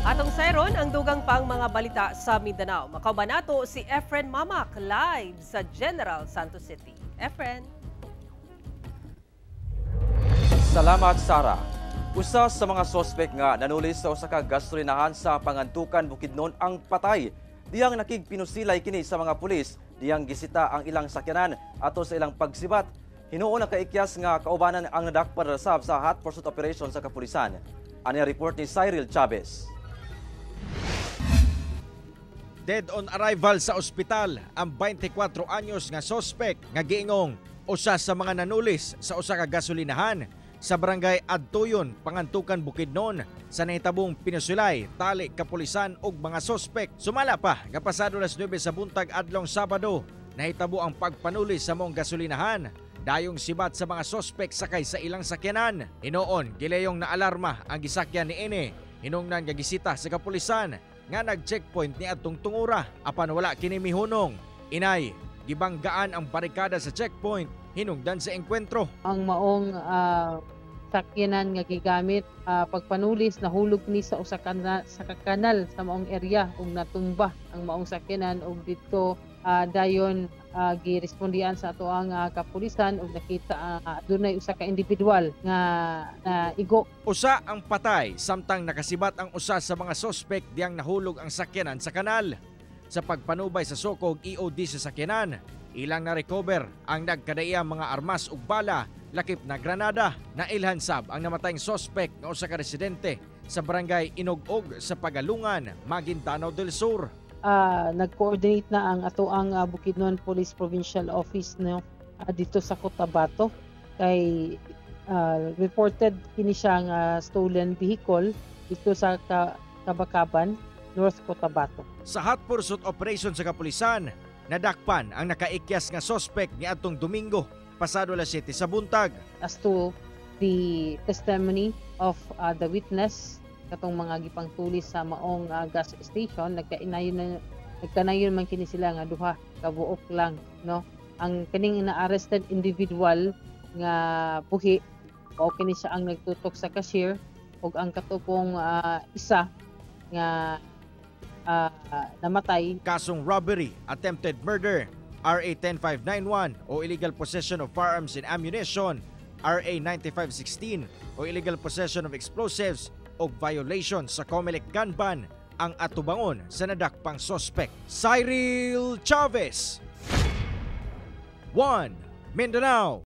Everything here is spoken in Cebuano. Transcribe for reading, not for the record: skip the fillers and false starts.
Atong sayron ang dugang pang mga balita sa Mindanao. Makauban nato si Efren Mamac live sa General Santos City. Efren. Salamat, Sara. Usa sa mga sospek nga nanulis sa usa ka gasolinahan sa Pangantukan, Bukidnon ang patay. Diyang nakigpinusilay kini sa mga pulis, diyang gisita ang ilang sakyanan ato sa ilang pagsibat. Hinuon nakaikyas nga kaubanan ang nadakpan rasab sa hot pursuit operation sa kapulisan. Ani report ni Cyril Chavez. Dead on arrival sa ospital ang 24 anyos nga sospek nga giingong usa sa mga nanulis sa usa ka gasolinahan sa Barangay Adtuyon, Pangantukan, Bukidnon sa nahitabong pinusulay, tali kapulisan ug mga sospek. Sumala pa nga pasado alas 9 sa buntag adlong Sabado, nahitabo ang pagpanulis sa maong gasolinahan. Dayong sibat sa mga sospek sakay sa ilang sakyanan. Hinuon, gileyong na alarma ang gisakyan ni ini. Hinungnan nga gisita sa kapulisan nga nag-checkpoint ni atong tungura apan wala kini mihunong. Inay, gibanggaan ang barikada sa checkpoint hinungdan sa engkwentro. Ang maong sakyanan nga gigamit pagpanulis nahulog ni sa usa ka sa kanal sa maong area ug natumba ang maong sakyanan ug didto dayon girespondian sa ato ang kapulisan ug nakita dunay usa ka individual nga naigo. Usa ang patay samtang nakasibat ang usa sa mga sospek diyang nahulog ang sakyanan sa kanal. Sa pagpanubay sa soko ug EOD sa sakyanan, ilang na-recover ang nagkadaiyang mga armas ug bala lakip na granada. Nailhan sab ang namatayng sospek nga usa ka residente sa Barangay Inog-og sa Pagalungan, Maguindanao del Sur. Nag-coordinate na ang ato ang Bukidnon Police Provincial Office, no, dito sa Cotabato kay reported kini siya nga stolen vehicle dito sa Kabakaban, North Cotabato. Sa hot pursuit operation sa kapulisan, nadakpan ang nakaikyas nga sospek niadtong Domingo, pasado alas 7 sa buntag. As to the testimony of the witness katong mga gipangtulis sa maong gas station, nagkainayon na nagkanayon man kini sila nga duha kabuok lang, no? Ang kining na-arrested individual nga buhi mao kini siya ang nagtutok sa cashier ug ang katupong isa nga namatay. Kasong robbery, attempted murder, RA 10591 o illegal possession of firearms and ammunition, RA 9516 o illegal possession of explosives o violation sa COMELEC gun ban ang atubangon sa nadakpang sospek. Cyril Chavez, 1 Mindanao.